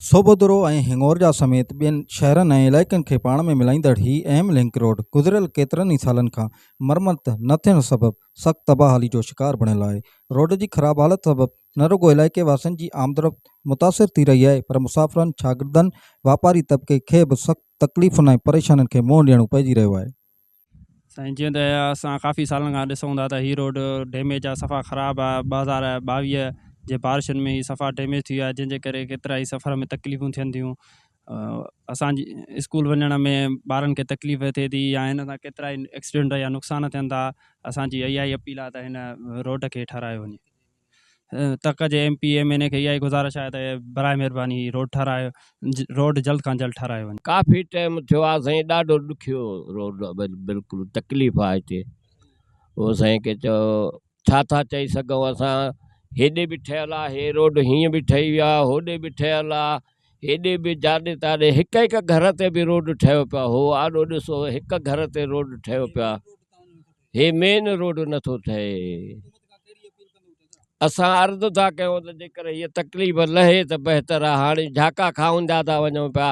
سوڀودڙو ۽ هڱورجا سميت ٻين شهرن ۽ علائقن کي پاڻ ۾ ملائيندڙ هي اهم لنڪ روڊ گذريل ڪيترن ئي سالن کان مرمت نه ٿيڻ سبب سخت تباهه حالي جو شڪار بڻيل آهي. روڊ جي خراب حالت سبب نه رڳو علائقي واسين جي آمدرفت متاثر ٿي رهي آهي پر مسافرن، شاگردن، واپاري طبقي کي به سخت تڪليفن ۽ پريشانين کي منهن ڏيڻو پئجي رهيو آهي. سائين جيئن ته اسان ڪافي سالن کان ڏسون ٿا ته هي روڊ ڊيميج آ صفا خراب آ 2022 جي بارشن ۾ هي صفا ڊيميج ٿي ويو آ جنهن جي ڪري ڪيترا ئي سفر ۾ تڪليفون ٿين ٿيون اسان جي اسڪول وڃڻ ۾ ٻارن کي تڪليف ٿئي ٿي يا هن سان ڪيترا ئي ايڪسيڊنٽ يا نقصان ٿين ٿا اسان جي اها ئي اپيل آ ته هن روڊ کي ٺهرايو وڃي. تڪ جي M P M N A کي اها ئي گذارش آهي ته براء مهرباني هي روڊ ٺهرايو روڊ جلد کان جلد ٺهرايو وڃي. ڪافي ٽائيم ٿيو آ سائين ڏاڍو ڏکيو روڊ بلڪل تڪليف آ هتي او سائين کي چئو ڇا ٿا چئي سگهون اسان هيڏي به ٺهيل آ هي روڊ هيئن به ٺهي ويو آ هوڏي به ٺهيل آ هيڏي به جاڏي تاڏي هڪ هڪ گهر تي به روڊ ٺهيو پيو آ هو آڏو ڏسو هڪ گهر تي روڊ ٺهيو پيو آ هي مين روڊ نٿو ٺهي. اسان عرض ٿا ڪيون ته جيڪر هيء تڪليف لهي ته بهتر آهي. هاڻي جهاڪا کائوندا ٿا وڃون پيا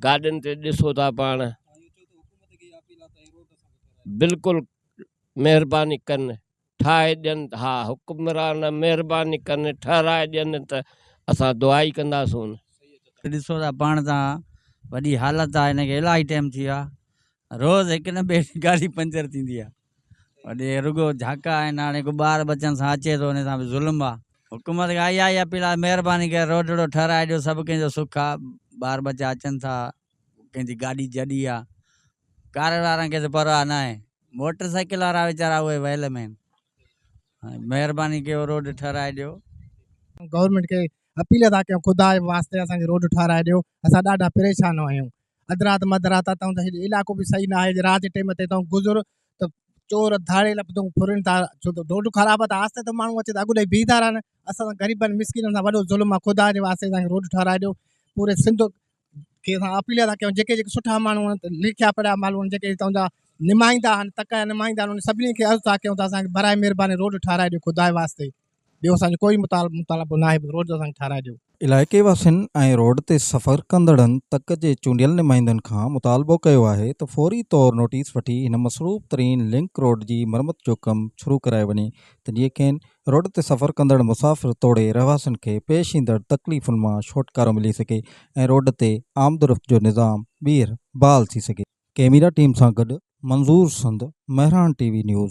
گاڏين تي ڏسو ٿا پاڻ. بلڪل مهرباني ڪن ٺاهي ڏين ها حڪمران مهرباني ڪن ٺهرائي ڏين ته اسان دعا ئي ڪنداسون. ڏسو ٿا پاڻ تان وڏي حالت آهي هن کي الاهي ٽيم ٿي ويو آهي. روز هڪ نه ٻئي ڏينهن گاڏي پنچر ٿيندي آ وڏي رڳو جهاڪا آهن هاڻي ڪو ٻار ٻچن سان اچي ٿو ان سان به ظلم آ حڪومت کان اها ئي اپيل آ مهرباني ڪري روڊڙو ٺهرائي ڏيو سڀ ڪنهن جو سک آ ٻار ٻچا اچن ٿا ڪنهن جي گاڏي جڏي آ ڪار وارن کي ته پرواهه ناهي موٽر سائيڪل وارا ويچارا اهي ويل ۾ آهن مهرباني ڪيو روڊ ٺهرائي ڏيو. گورنمينٽ کي اپيل ٿا ڪيون خدا جي واسطي اسان کي روڊ ٺهرائي ڏيو اسان ڏاڍا پريشان آهيون اڌ رات مڌ رات آ تون ته هيڏي علائقو به صحيح نه آهي جي رات جي ٽيم تي تون گذر ته چور ڌاڙيل به تون ڦرين ٿا ڇو ته روڊ خراب آ ته آهستي ته ماڻهو اچي ته اڳ ڏئي بيهي ٿا رهن اسان سان غريبن مسڪينن سان وڏو ظلم آ خدا جي واسطي اسان کي روڊ ٺهرائي ڏيو پوري سنڌ کي اسان اپيل ٿا ڪيون جيڪي جيڪي سٺا ماڻهو آهن لکيا پڙهيا ماڻهو آهن جيڪي هتان جا نمائندا آهن تڪ جا نمائندا آهن انهن سڀني کي عرض ٿا ڪيون ته اسان کي برائي مهرباني روڊ ٺهرائي ڏيو خدا جي واسطي ٻيو اسان جو ڪوئي مطالبو ناهي بس روڊ اسان کي ٺهرائي ڏيو. علائقي واسين ۽ روڊ تي سفر ڪندڙن تڪ جي چونڊيل نمائندن کان مطالبو ڪيو آهي ته فوري طور نوٽيس وٺي هن مصروف ترين لنڪ روڊ جي مرمت جو ڪم شروع ڪرايو وڃي ته جيئن کين روڊ تي سفر ڪندڙ مسافر توڙي رهواسين کي پيش ايندڙ تڪليفن مان ڇوٽڪارو ملي سگهي ۽ روڊ تي آمدرفت جو نظام ٻيهر بحال ٿي سگهي. ڪئميرا ٽيم سان گڏ Manzoor Sindh, Mehran T V news.